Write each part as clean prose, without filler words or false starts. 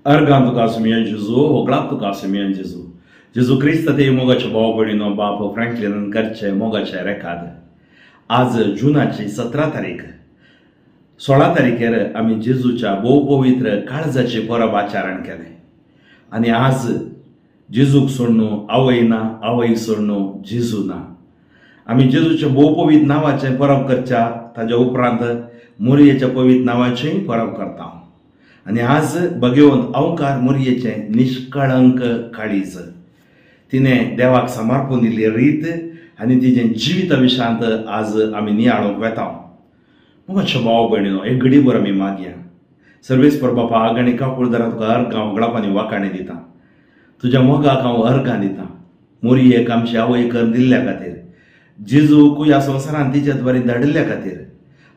अर्गां तुका सुमियन जेजू, होगळाक तुका सुमियन जेजू. जेजू क्रिस्त ते मोगाचे भाव भयणीनो, बाप फ्रँकलिनान करचे मोगाचे रेखाद. आज जुनाची 17 तारीख. 16 तारखेर आमी जेजूच्या भोव पवित्र काळजाची परब आचरण केलें आनी आज जेजूक सोडणू आवय ना, आवय सोडणू जेजू ना. आमी जेजूच्या भोव पवित्र नांवाचें परब करच्या ताज्या उपरांत मोरयेच्या पवित्र नांवाचें परब करता. आनी आज भगवंत अवकार मोरयेचें निष्कळंक काळीज, तिणें देवाक समर्पण दिल्ली रीत आनी तिजें जिविता विशांत आज आमी नियाळूंक वेता. मुखाच्या भाव भयणीनो, एक घडीभर आमी मागया. सर्वेस्पर बापा, आगाणी काकुळदारा तुका अर्गां होगळाप आनी वाखाणी दिता. तुज्या मोगाक हांव अर्गां दिता. मोरयेक आमची आवय कर दिल्ल्या खातीर, जेजूक ह्या संवसारान तिच्या द्वारे धाडिल्ल्या खातीर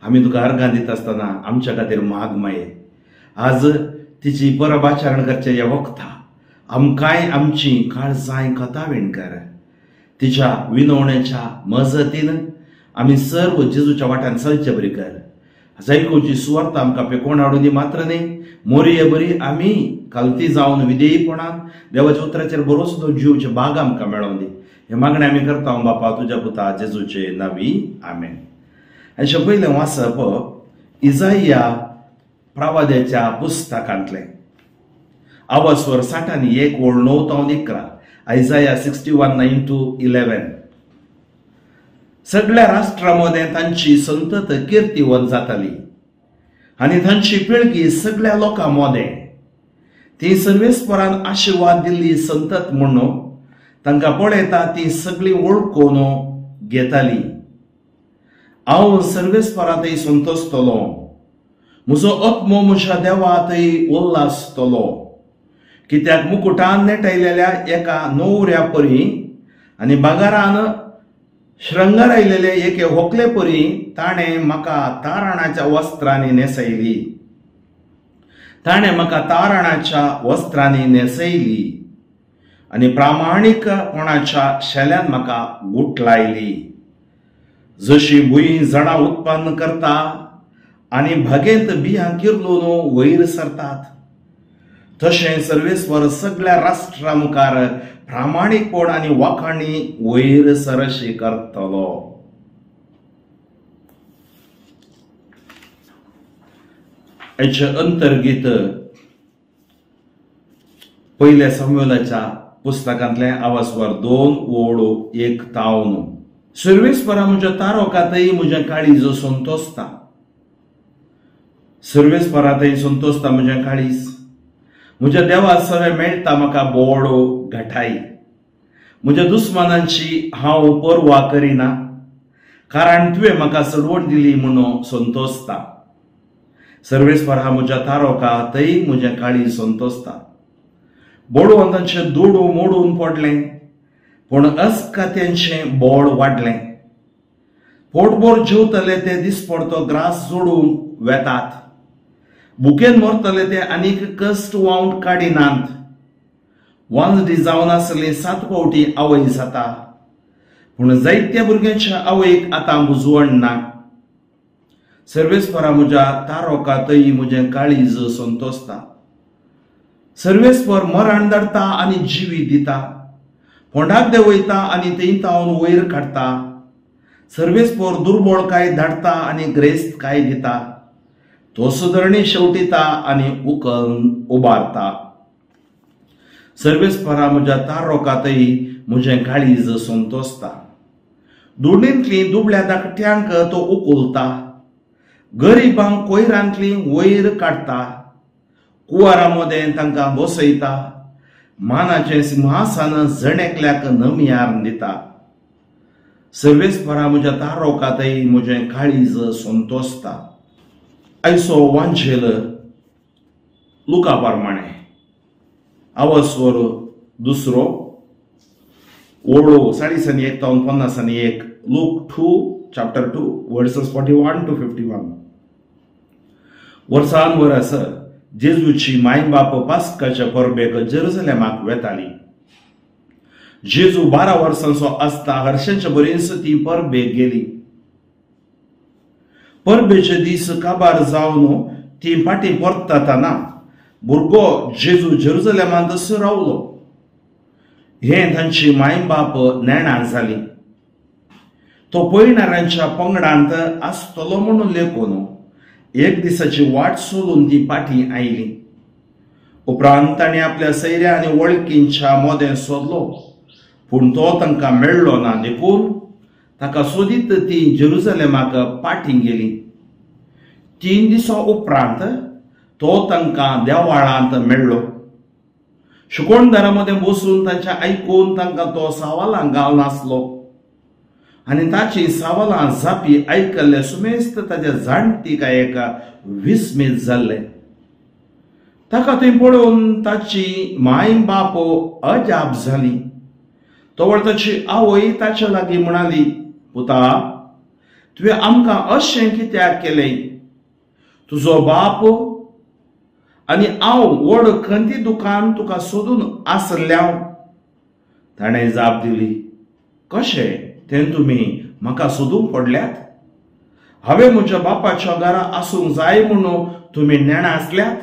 आमी तुका अर्गां दिता आसतना आमच्या खातीर माग माये. आज तिची परब आचरण करचे ह्या वखता आमकांय आमची काळजांय कथावीण कर. तिच्या विनवणेच्या मजतीन आमी सर्व जेजूच्या वाट्यान चलचे बरी कर. जायकोची सुवार्थ आमकां पेकोवन हाडून दी मात्र न्ही, मोरये बरी आमी कालती जावन विधेयीपणान देवाच्या उतराचेर भरोसो जिवचे भाग आमकां मेळोवन दी. हे मागणें आमी करता बापा तुज्या पुता जेजूचे नावी, आमेन. हाचे पयलें वाचप इजाया प्रवाद्याच्या पुस्तकांतलें, आवास्वर 61 ओळ 9 ते 11, आयजाया 61 9 to 11. सगळ्या राष्ट्रां मदें तांची संतत किर्तीवंत जाताली आनी तांची पिळगी सगळ्या लोकां मदें. ती सर्वेस्परान आशिर्वाद दिल्ली संतत म्हणून तांकां पळयता ती सगळी वळखून घेताली. हांव सर्वेस्परांतय संतोसतलो, म्हजो आत्मो म्हज्या देवातय उल्हासतलो. कित्याक मुकुटान नेटायलेल्या एका नवऱ्या परी आनी बागारान शृंगारायलेले एके होकले परी ताणें म्हाका तारणाच्या वस्त्रांनी न्हेसयली. ताणें म्हाका तारणाच्या वस्त्रांनी न्हेसयली आनी प्रामाणीकपणाच्या शेल्यान म्हाका गुटलायली. जशी भूंय झाडां उत्पन्न करता आनी बागेंत बियां किर्लून वयर सरतात, तशें सर्वेस्पर सगळ्या राष्ट्रा मुखार प्रामाणीकपण आनी वाखाणी वयर सरशी करतलो. हाचे अंतर्गीत पयल्या सामुएलाच्या पुस्तकांतलें आवास्वर 2 ओळ 1 ते 9. सर्वेस्परा म्हज्या तारोकातय म्हज्या काळीज संतोसता. सर्वेस्परातय संतोसता म्हज्या काळीज. म्हज्या देवा सवें मेळटा म्हाका बोडो घटाई. म्हज्या दुस्मानांची हांव पर्वा करिना, कारण तुवें म्हाका सडवण दिली म्हणून संतोसता. सर्वेस्परा म्हज्या तारोका तय म्हज्या काळीज संतोसता. बोडवंतांचें दुडू मोडून पडलें, पूण अस्कात्यांचें बोड वाडलें. पोटभर जेवतले ते दिसपडतो ग्रास जोडूंक वेतात. भुकेन मरतले ते आनीक कश्ट वावंट काडिनात. वांजडी जावन आसली 7 फावटी आवय जाता, पूण जायत्या भुरग्यांच्या आवयक आतां बुजवण ना. सर्वेस्परा म्हज्या तारोका तय म्हजें काळीज संतोसता. सर्वेस्पर मरण धाडटा आनी जिवी दिता, फोंडाक देंवयता आनी थंय तावन वयर काडटा. सर्वेस्पर दुर्बळकाय धाडटा आनी ग्रेस्तकाय दिता. तो सुदरणी शेवटिता आनी उकल उबारता. सर्वेस्परा म्हज्या तारोकातय म्हजें काळीज संतोसता. दुडींतली दुबळ्या धाकट्यांक तो उकुलता, गरिबांक कोयरांतली वयर काडटा, कुवारां मदें तांकां बसयता, मानाचें सिंहासन जण एकल्याक नमियार दिता. सर्वेस्परा म्हज्या तारोकातय म्हजें काळीज संतोसता. आयचो वांजेल लुका प्रमाणे आवास्वर 2 ओळ 40 1 ते 51, लूक 2 chapter 2 verses 41 to 51. वर्सान वरस जेजूची माय बाप पास्काच्या परबेक जेरुसलेमाक वेताली. जेजू 12 वर्सांचो आसता हर्षांच्या बरीच ती परबेक गेली. परबेचे दीस काबार जावन ती फाटीं परततना भुरगो जेजू जेरुजलेमांत रावलो. हें तांची माय बाप नेणा जाली. तो पयणाऱ्यांच्या पंगडांत आसतलो म्हणून लेखून एक दिसाची वाट सोडून ती पाटी आयली. उपरांत ताणें आपल्या सैऱ्या आनी वळखींच्या मोदें सोदलो, पूण तो तांकां मेळ्ळो ना. देखून ताका सोदीत ती जेरुजलेमाक पाटी गेली. 3 दिसां उपरांत तो तांकां देवाळांत मेळ्ळो. शिकोणदारा मदें बसून तांच्या आयकून तांकां तो सवालां घालनासलो आनी ताची सवालां जापी आयकल्ले सुमेस्त ताच्या जाणटिकायेक एका विस्मीत जाल्ले. ताका थंय पळोवन ताची माय बाप अजाप जाली. तवळ ताची आवय ताच्या लागीं म्हणाली, पुता, तुवें आमकां अशें कित्याक केलें? तुजो बाप आनी हांव व्हड खंती दुकान तुका सोदून आसल्याव. ताणें जाप दिली, कशें तें तुमी म्हाका सोदूंक पडल्यात? हांवें म्हज्या बापाच्या घरा आसूंक जाय म्हणून तुमी नेणा आसल्यात?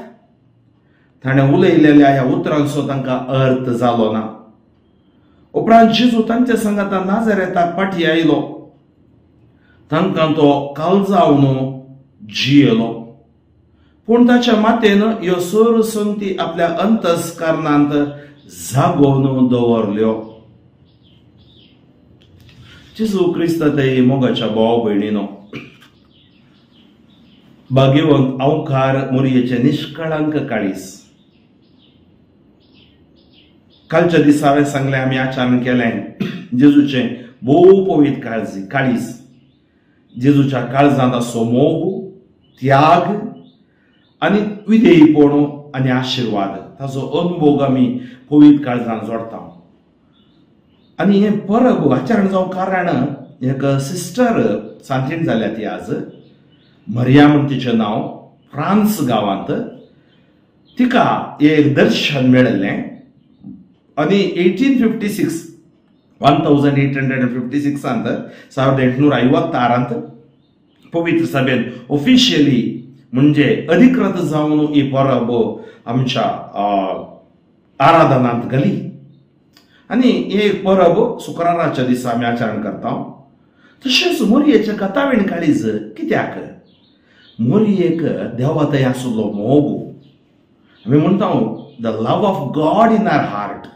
ताणें उलयलेल्या ह्या उतरांचो तांकां अर्थ जालो ना. उपरांत जेजू तांच्या सांगाता नाजारेताक पाटी आयलो. तांकां तो कालजावन जियेलो, पूण ताच्या मातेन ह्यो सर संगती आपल्या अंतस्कारणांत जागोवन दवरल्यो. जेजू क्रिस्त ते मोगाच्या भाव भयणीनो, भाग्यवंत अवकार मोरयेचे निष्कळंक काळीस. कालच्या दिसा हांवें सांगलें, आमी आचरण केलें जेजूचें भोव पवित्र काळीस. जेजूच्या काळजांत आसो मोग, त्याग आनी विधेयपण आनी आशिर्वाद, ताचो अनुभोग आमी पवित्र काळजान जोडटा. आनी हें परब आचरण जावं कारण एक सिस्टर सांतीण जाल्या ती आज, मरिया म्हण तिचें नांव, फ्रांस गांवांत. तिका एक दर्शन मेळिल्लें आनी 1856 1856 1856 पवित्र सभेन ऑफिशियली म्हणजे अधिकृत जावन ही परब आमच्या आराधनांत घाली. आनी एक परब शुक्राराच्या दिसा आमी आचरण करता. तशेंच मोरयेच्या कथावीण काळीज कित्याक मोरयेक देवा थंय आसलो मोग. आमी म्हणटा the love of God in our heart.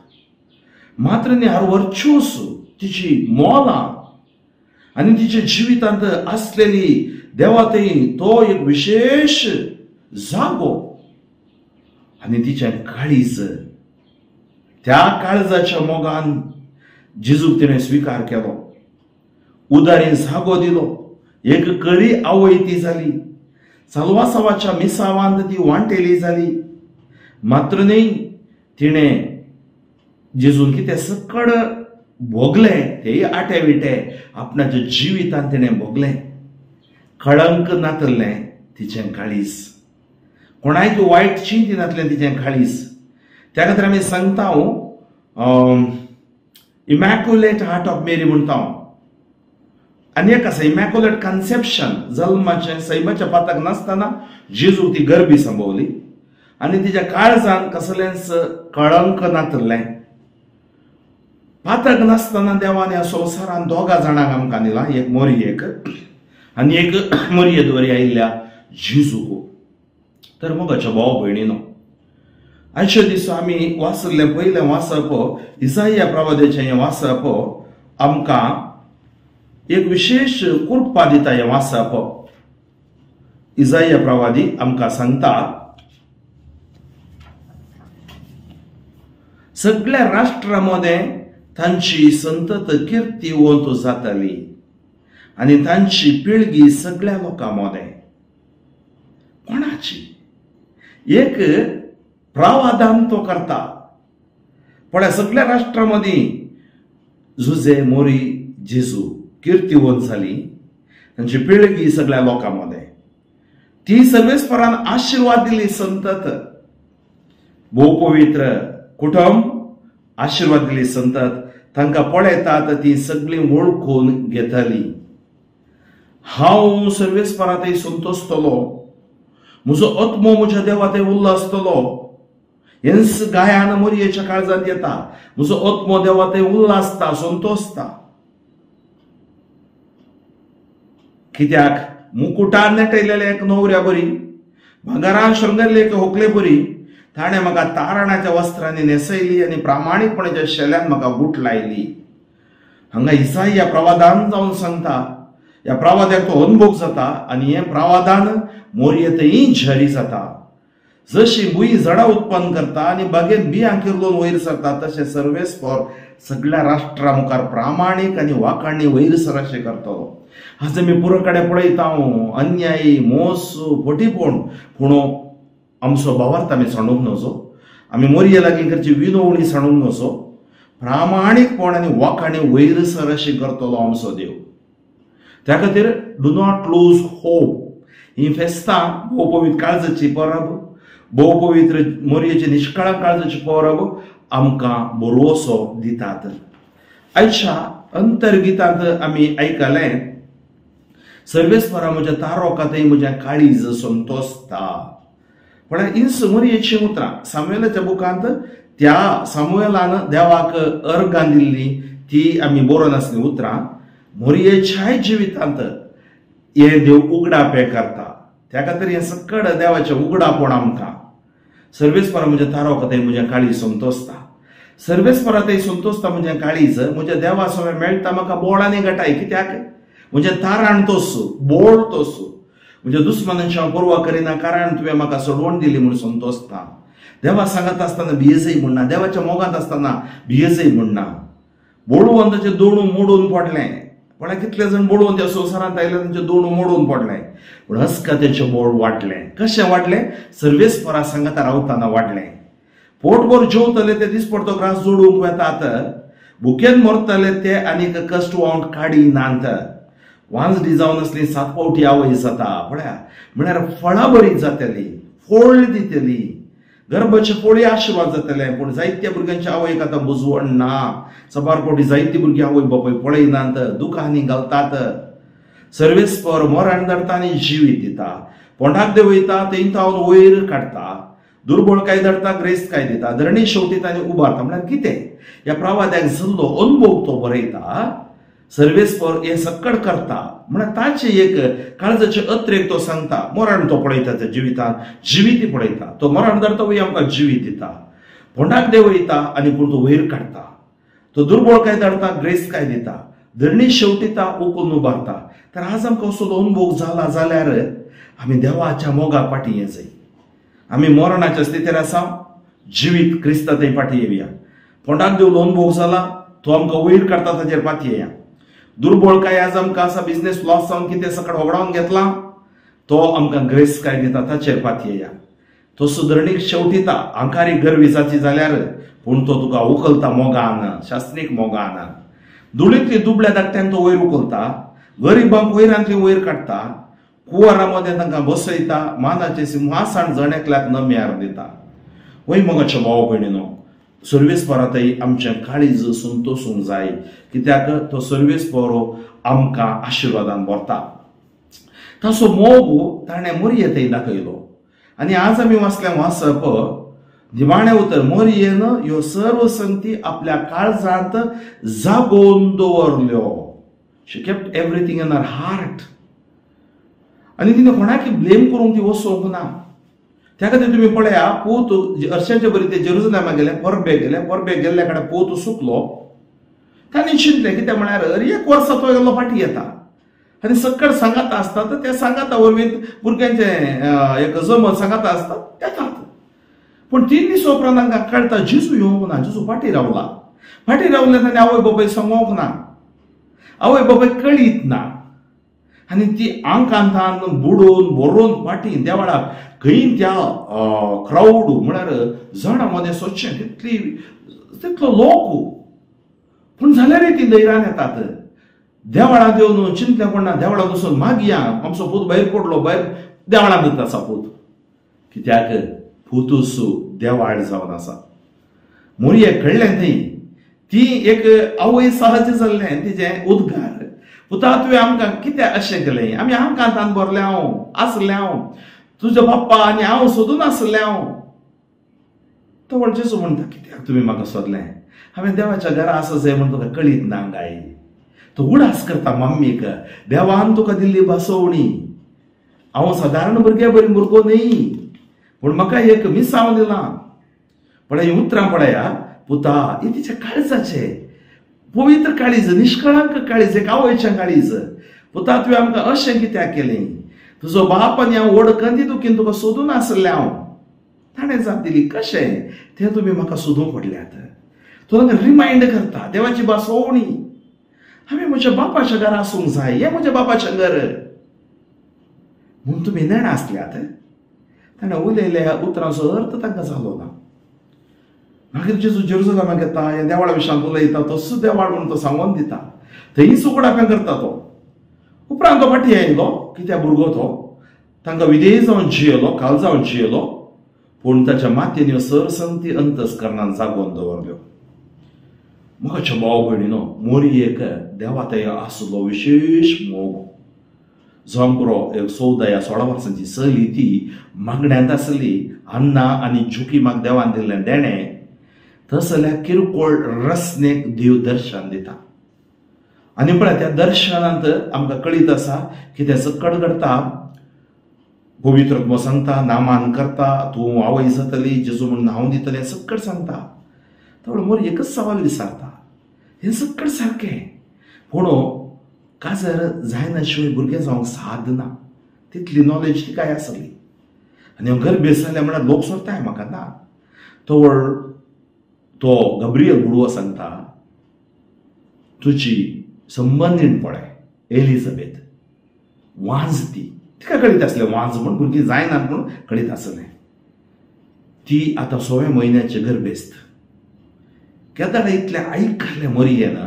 मात्र न्ही हर वर्च्यूस, तिची मोलां आनी तिच्या जिवितांत आसलेली देवा थंय तो एक विशेश जागो आनी तिचें काळीज, त्या काळजाच्या मोगान जेजूक तिणें स्विकार केलो, उदारी जागो दिलो. एक करी आवय ती जाली, साल्वासावाच्या मिसावांत ती वांटेली जाली. मात्र न्ही तिणें जेजून कितें सकड भोगलें तेय आटे विटे आपणाच्या जिवितांत तिणें भोगलें. कळंक नातलें तिचें काळीज, कोणायक वायट चिंती नातलें तिचें काळीज. त्या खातीर आमी सांगता इमॅक्युलेट हार्ट ऑफ मेरी म्हणटा. आनी एक आसा इमॅक्युलेट कन्सेप्शन, जल्माचें सैमाच्या पातक नासतना जेजूक ती गर्भी संभवली आनी तिच्या काळजान कसलेंच कळंक नातलें. पातक नासतना देवान ह्या संवसारान दोगा जाणांक आमकां दिला, एक मोरयेक आनी एक मोरये द्वारे आयिल्ल्या जेजूक. तर मोगाच्या भाव भयणीनो, आयच्या दिसा आमी वाचल्लें पयलें वाचप इसाया प्रवाद्याचें हें वाचप आमकां एक विशेश कृपा दिता. हें वाचप इसाया प्रवादी आमकां सांगता, सगळ्या राष्ट्रां मदें तांची संतत किर्तीवंत जाताली आनी तांची पिळगी सगळ्या लोकां मदें. कोणाची एक प्रावादान तो करता. पळय, सगळ्या राष्ट्रां मदीं जुजे मोरी जेजू किर्तीवंत जाली, तांची पिळगी सगळ्या लोकां मदें. ती सर्वेस्परान आशिर्वाद दिली संतत, भोव पवित्र कुटुंब आशिर्वाद दिली संतत. तांकां पळयतात ती सगळीं वळखून घेताली. हांव सर्वेस्परा थंय संतोसतलो, म्हजो आत्मो म्हज्या देवा थंय उल्लासतलो. हेंच गायान मोरयेच्या काळजांत येता. म्हजो आत्मो देवा थंय उल्हासता, संतोसता. कित्याक मुकुटान नटयलेले एक न्हवऱ्या बरी, भांगरान शृंगारले एक होकले बरी ताणें म्हाका तारणाच्या वस्त्रांनी न्हेसयली आनी प्रामाणीकपणाच्या शेल्यान म्हाका गुट लायली. हांगा इसाई ह्या प्रवादान जावन सांगता. ह्या प्रवाद्याक तो अनुभव जाता आनी हें प्रवादान मोरये थंय झरी जाता. जशी भूंय झाडां उत्पन्न करता आनी बागेन बियां किरलोवन वयर सरता, तशें सर्वेस्पर सगळ्या राष्ट्रा मुखार प्रामाणीक आनी वाखाणी वयर सर अशें करतलो. आज आमी पुरो कडेन पळयता, अन्यायी, मोस, फटीपण. पूण आमचो भावार्थ आमी सांडूंक नजो, आमी मोरये लागीं करची विनवणी सांडूंक नजो. प्रामाणीकपण आनी वाखाणी वयर सर अशें करतलो आमचो देव. त्या खातीर do not lose hope. ही फेस्तां भोव पवित्र काळजाची परब, भोव पवित्र मोरयेची निश्काळ काळजाची परब आमकां भरवसो दितात. आयच्या अंतर्गितांत आमी आयकलें, सर्वेस्परा म्हज्या तारोकांतय म्हज्या काळीज संतोसता. म्हळ्यार ही मोरयेचीं उतरां सामुएलाच्या बुकांत त्या सामुएलान देवाक अर्गां दिल्ली ती आमी बरोवन आसली उतरां. मोरयेच्याय जिवितांत हें देव उगडापें करता. त्या खातीर हें सकड देवाचें उगडापण आमकां. सर्वेस्परा म्हज्या तारोकांतय म्हज्या काळीज संतोसता. सर्वेस्परा थंय संतोसता म्हज्या काळीज, म्हज्या देवा सवें मेळटा म्हाका बोळ आनी घटाय. कित्याक म्हजें ताराण तोसू, बोळ तोसू, म्हज्या दुस्मानांची हांव पर्वा करिना, कारण तुवें म्हाका सोडवण दिली म्हूण संतोसता. देवा सांगत आसतना भियेजय म्हणना, देवाच्या मोगांत आसतना भियेजय म्हणना. बोळवून ताचें दोणू मोडून पडलें. पण कितले जण बोळवून त्या संवसारांत आयले, तांचें दोणू मोडून पडलें. पूण हस्कतेचें बोळ वाडलें. कशें वाडलें? सर्वेस्परा सांगता रावतना वाडलें. पोटभर जेवतले ते दिसपडतो ग्रास जोडूंक वेतात, भुकेन मरतले ते आनीक कश्ट वावंट काडिनात. वांजडी जावन आसली 7 फावटी आवय जाता. पळया, म्हळ्यार फळां बरी जातली, फोळ दितली, गर्भाचे फोळी आशिर्वाद जातले. पूण जायत्या भुरग्यांच्या आवयक आतां बुजवण ना. सबार फावटी जायती भुरगीं आवय बापूय पळयनात, दुकांनी घालतात. सर्वेस्पर मरण धाडटा आनी जिवीत दिता. पोंडाक देंवयता, थंय तावन वयर काडटा. दुर्बळ काय धाडटा, ग्रेस्त काय दिता. धरणी शेवटीत आनी उबारता. म्हळ्यार कितें? ह्या प्रवाद्याक जाल्लो अनुभव तो बरयता. सर्वेस्पर हें सकड करता म्हळ्यार ताचे एक काळजाचे अत्रेक तो सांगता. मरण तो पळयता त्या जिवितांत, जिवीत पळयता. तो मरण धाडटा वय आमकां जिवीत दिता. फोंडाक देंवयता आनी पूण तो वयर काडटा. तो दुर्बळ काय धाडटा, ग्रेस काय दिता. धरणी शेवटिता, उकलून उबारता. तर आज आमकां असो अनुभव जाला जाल्यार आमी देवाच्या मोगाक फाटीं येजय. आमी मरणाच्या स्थितीर आसा, जिवीत क्रिस्ता थंय फाटीं येवया. फोंडाक देवलो अनुभव जाला, तो आमकां वयर काडटा, ताचेर फाटीं येया. दुर्बळ काय आज आमकां आसा, बिजनेस लॉस जावन कितें सकट होगडावन घेतला, तो आमकां ग्रेस काय दिता, ताचेर फाटीं येया. तो सुदरणीक शेवटिता, आंकारी गर्वी जाती जाल्यार पूण तो तुका उखलता मोगान, शास्त्रीक मोगान. धुळींतली दुबळ्या धाकट्यान तो वयर उखलता, गरिबांक वयरांतली वयर काडटा, कुंवरा मदें तांकां बसयता, मानाचें सिंहासन जण एकल्याक नम्यार दिता. वय मोगाच्या भाव भयणीनो, सर्वेस्परांतय आमचें काळीज संतोसूंक जाय. कित्याक तो सर्वेस्पर आमकां आशिर्वादान भरता. ताचो मोग ताणें मोरये थंय दाखयलो. आनी आज आमी वाचलें वाचप निमाणें उतर, मोरयेन ह्यो सर्व संगती आपल्या काळजांत जागोवन दवरल्यो. She kept everything in her heart. आनी तिणें कोणाक ब्लेम करूंक ती वचोंक ना. त्या खातीर तुमी पळया, पूत अर्शाचे बरी ते जेरुजलेमा गेले, परबेक गेले. परबेक गेल्ल्या कडेन पूत सुकलो. तांणी चिंतलें कितें म्हळ्यार एक वर्सा तो गेल्लो फाटीं येता आनी सकड सांगाता आसता. तर त्या सांगाता वरवीं भुरग्यांचें एक जमत सांगाता आसता, येतात. पूण 3 दीस उपरांत तांकां कळटा जेजू येवंक ना, जेजू फाटीं रावला. फाटीं रावले ताणें आवय बापायक सांगोंक ना, आवय बापायक कळीत ना. आनी ती आंकांतान बुडोवन भरोवन फाटीं देवळाक खंय त्या क्रावड म्हळ्यार जाणां मदें सोदचें तितली तितलो लोक. पूण जाल्यारय ती धैर्यान येतात. देवळांत येवन चिंतलें कोण ना, देवळांत वचून मागया आमचो पूत भायर पडलो, भायर देवळांत दिता आसा पूत. कित्याक पुतूस देवाळ जावन आसा. मोरये कळ्ळें थंय ती एक आवय सहज जाल्लें तिजें उद्गार, पुता तुवें आमकां कितें अशें केलें, आमी आमकां भरलें हांव आसलें, हांव तुजो पप्पा आनी हांव सोदून आसलें हांव. तो जेजू म्हणटा कित्याक तुमी म्हाका सोदलें, हांवें देवाच्या घरा आसा जाय म्हण तुका कळीत ना गाय. तो उडास करता मम्मीक, देवान तुका दिल्ली बसवणी, हांव सादारण भुरग्या बरी भुरगो न्ही, पूण म्हाका एक मिसांव दिलां. पळय हीं उतरां पळया, पुता ही तिच्या काळजाचें पवित्र काळीज, निष्कळंक काळीज, एक आवयचें काळीज. पुता तुवें आमकां अशें कित्याक केलें, तुजो बाप आनी हांव व्हड कंदी दुखीन तुका सोदून आसलें हांव. ताणें जाप दिली कशें तें तुमी म्हाका सोदूंक पडल्यात. तो तांकां रिमायंड करता देवाची बसवणी, हांवें म्हज्या बापाच्या घरा आसूंक जाय, हें म्हज्या बापाचें घर म्हूण तुमी नेणा आसल्यात. ताणें उलयल्या उतरांचो अर्थ तांकां जालो ना. मागीर जेजू जेरुजलमाक येता, ह्या देवाळा विशांत उलयता, तसो देवाळ म्हणून तो सांगून दिता, थंय उगडापें करता तो. उपरांत तो फाटीं आयलो, कित्याक भुरगो तो तांकां विधेय जावन जियेलो, काल जावन जियेलो, पूण ताच्या मातयेन ह्यो सरसंती अंतस्करणान जागोवन दवरल्यो. म्हज्या भाव भयणीनो, मोरयेक देवा थंय आसलो विशेश मोग. जावं एक 14 या 16 वर्सांची चली ती मागण्यांत आसली, अन्ना आनी झुकी म्हाका देवान दिल्लें देणें, तसल्या किरकोळ रसनेक देव दर्शन दिता. आनी पळय त्या दर्शनांत आमकां कळीत आसा की तें सकट घडटा. पवित्र आत्मो सांगता, नामान करता, तूं आवय जातली, जेजू म्हूण नांव दितलें, सकट सांगता. थोडो मोर एकच सवाल विचारता, हें सकट सारकें, पूण काजार जायना शिवाय भुरगें जावंक साद ना, तितली नॉलेज तिकाय आसली. आनी हांव गरबेस जालें म्हळ्यार लोक सोडटाय म्हाका ना. तवळ तो गब्रियल गुडवो सांगता, तुजी संबंदीण पळय एलिझाबेथ वांज, ती तिका कळीत आसलें वांज म्हूण, भुरगीं जायनात म्हूण कळीत आसलें. ती आतां 6व्या म्हयन्याचे गर्भेस्त. केदाळा इतलें आयकलें मोरयेन,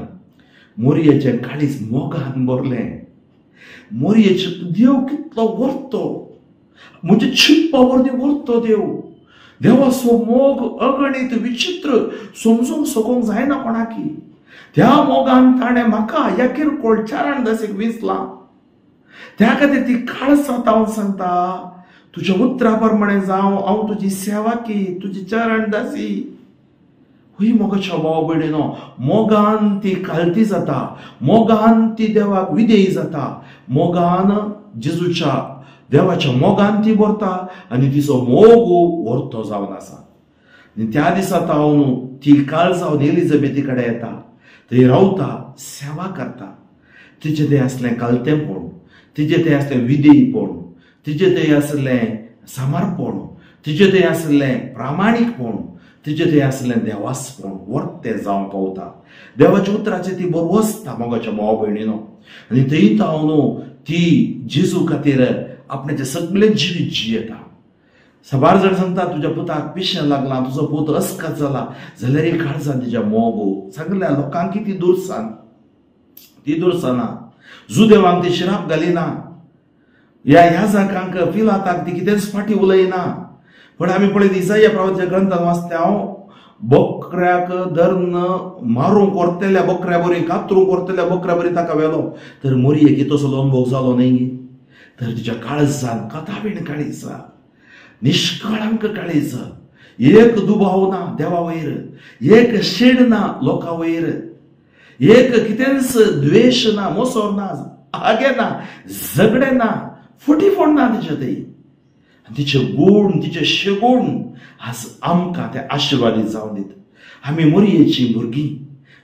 मोरयेचें काळीज मोगान भरलें. मोरयेचें देव कितलो व्हरतो, म्हजे चिंतपा वरवीं व्हरतो देव. देवाचो मोग अगणीत विचित्र, समजूंक सकूंक जायना कोणाकी. त्या मोगान ताणें म्हाका ह्या किरकोळ चारण दासीक विंचलां. त्या खातीर ती काळसां तावन सांगता, तुज्या उतरा प्रमाणें जावं, हांव तुजी सेवाकी, तुजी चरण दासी. हय मोगाच्या भाव भयणीनो, मोगान ती कालती जाता, मोगान ती देवाक विधेयी जाता, मोगान जेजूच्या देवाच्या मोगान ती भरता आनी तिचो मोग व्हरतो जावन आसा. आनी त्या दिसा तावन ती काल जावन एलिझाबेथी कडेन येता, थंय रावता, सेवा करता. तिचें तें आसलें कालतेंपण, तिचें तें आसलें विधेयीपण, तिचें तें आसलें समर्पण, तिचें तें आसलें प्रामाणीकपण, तिचें तें आसलें देवासपण, वर्तें जावंक पावता. देवाच्या उतराचें ती बरवसता मोगाच्या भाव भयणीनो. आनी थंय तावन ती जेजू खातीर आपणाचें सगळें जिवीत जियेता. साबार जाण सांगता तुज्या पुताक पिशें लागलां, तुजो पूत अस्कत जाला, जाल्यार काळजान तिच्या मोग सगल्या लोकांक ती दुरसान, ती दुरसाना, जुदेवांक ती शिराप घालिना, ह्या ह्या पिलाताक ती कितेंच फाटी उलयना. पण आमी पळयत इसाया प्रवाच्या ग्रंथान वाचता हांव, बकऱ्याक धरून मारूंक व्हरतल्या बकऱ्या बरी, कातरूंक व्हरतल्या बकऱ्या बरी ताका व्हेलो. तर मोरयेक तसलो अनुभव जालो न्ही, तर तिच्या काळजान कथाबीण काळीज, निष्कळंक काळीज, एक दुबाव ना देवा वयर, एक शेड ना लोकां वयर, एक कितेंच द्वेश ना, मोसोर ना, आगे ना, झगडे ना, फटी फोड ना तिचे थंय. तिचे गूण, तिचे शेगूण आज आमकां ते आशिर्वादीत जावन दित. आमी मोरयेची भुरगीं,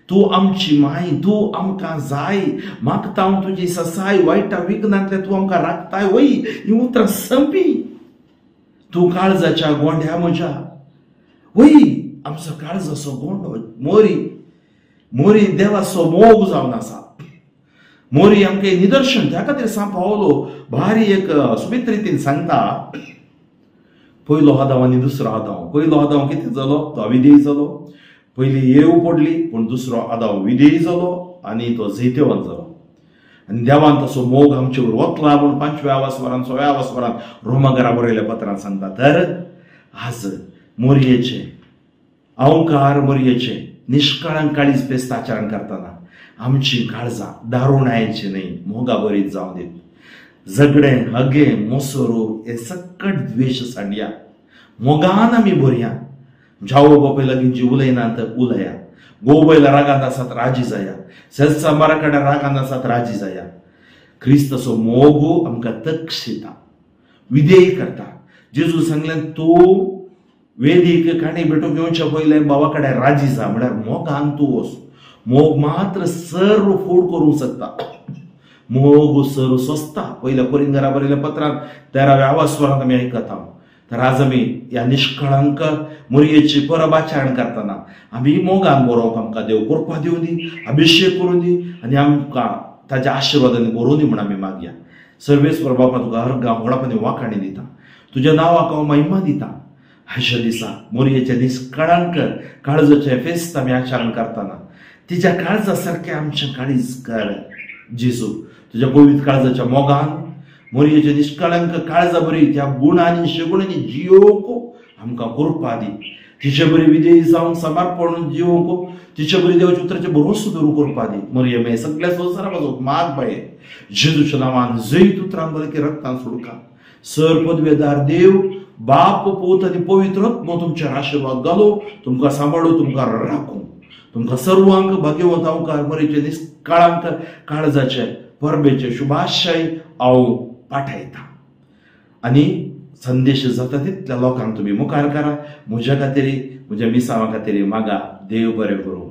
तूं आमची माय, तूं आमकां जाय, मागता हांव तुजी ससाय, वायटा विघ्नांतले तूं आमकां राखताय. वय हीं उतरां संपी, तूं काळजाच्या गोंड्या म्हज्या, वय आमचो काळजाचो गोंडो मोरी, मोरी देवाचो मोग जावन आसा. मोरी आमकां निदर्शन. त्या खातीर सांत पावलो भारी एक सुमित रितीन सांगता, पयलो आदांव आनी दुसरो आदांव. पयलो आदांव कितें जालो, तो अविधेयी जालो, पयली येव पडली, पूण दुसरो आदांव विधेयी जालो आनी तो जैतेवंत जालो. आनी देवान तसो मोग आमचे वयर वतला म्हूण 5व्या आवासवरान 6व्या आवासवरान रोमाघरा बरयल्या पत्रान सांगता. तर आज मोरयेचें अहंकार, मोरयेचें निष्कळंक काळीज पेस्त आचरण करतना आमची काळजां दारुणायची न्हय, मोगा बरीत जावन दीत. झगडें, हगे, मोसरो हे सकट द्वेश सांडया, मोगान आमी भरया. तुमच्या आवय बापाय लागीं जी उलयनात उलया, गोवयला रागान आसात राजी जाया, सेल्सामारा कडेन रागान आसात राजी जाया। क्रिस्ताचो मोग आमकां तक्षिता, विधेय करता। जेजू सांगलें तूं वेदीक काणी भेटूंक येवच्या पयलें बाबा कडेन राजी जा, म्हळ्यार मोगान तूं वच। मोग मात्र सर्व फूड करूंक शकता, मोग सर्व सोंसता। पयल्या कोरिंगरा बरयल्या पत्रांत 13व्या आवास्वरांत आमी आयकता। तर आज आमी ह्या निश्कळंक मोरयेची परब आचरण करतना आमी मोगान बरोवंक आमकां देव कृपा दिवं दी, अभिशेक करूं दी आनी आमकां ताज्या आशिर्वादांनी बरोवं दी म्हूण आमी मागया। सर्वेस्वर बापा तुका हर गांव घोडापणी वाखाणी दिता, तुज्या नांवाक हांव महिमा दिता। अशा दिसा मोरयेच्या निश्कळंक काळजाचें फेस्त आमी आचरण करतना तिच्या काळजा सारकें आमचें काळीज कर जेजू। तुज्या पवित्र काळजाच्या मोगान मोरयेच्या निश्कळंक काळजा बरी त्या गुणांनी शगुणांनी जियोवंक आमकां कृपा दी। तिचे बरी विधेय जावंक समर्पण जियोवंक, तिचे बरी देवाच्या उतराचें भरोसो दवरूंक कृपा दी। मोरये मागीर सगळ्या संवसारा पासून माग बाये जेजूच्या नांवान जैत उतरान बरे रक्तान सोडका। सर पदवेदार देव बाप पूत आनी पवित्र आत्मो तुमचेर आशिर्वाद घालूं, तुमकां सांबाळूं, तुमकां राखूं। तुमकां सर्वांक भाग्यवंत अवकार मोरयेचे निश्कळंक काळजाचे परबेचे शुभाशय हांव पाठयता आनी संदेश जाता तितल्या लोकांक तुमी मुखार करा। म्हज्या खातीर, म्हज्या मिसांवा खातीर मागा देव बरें करूं।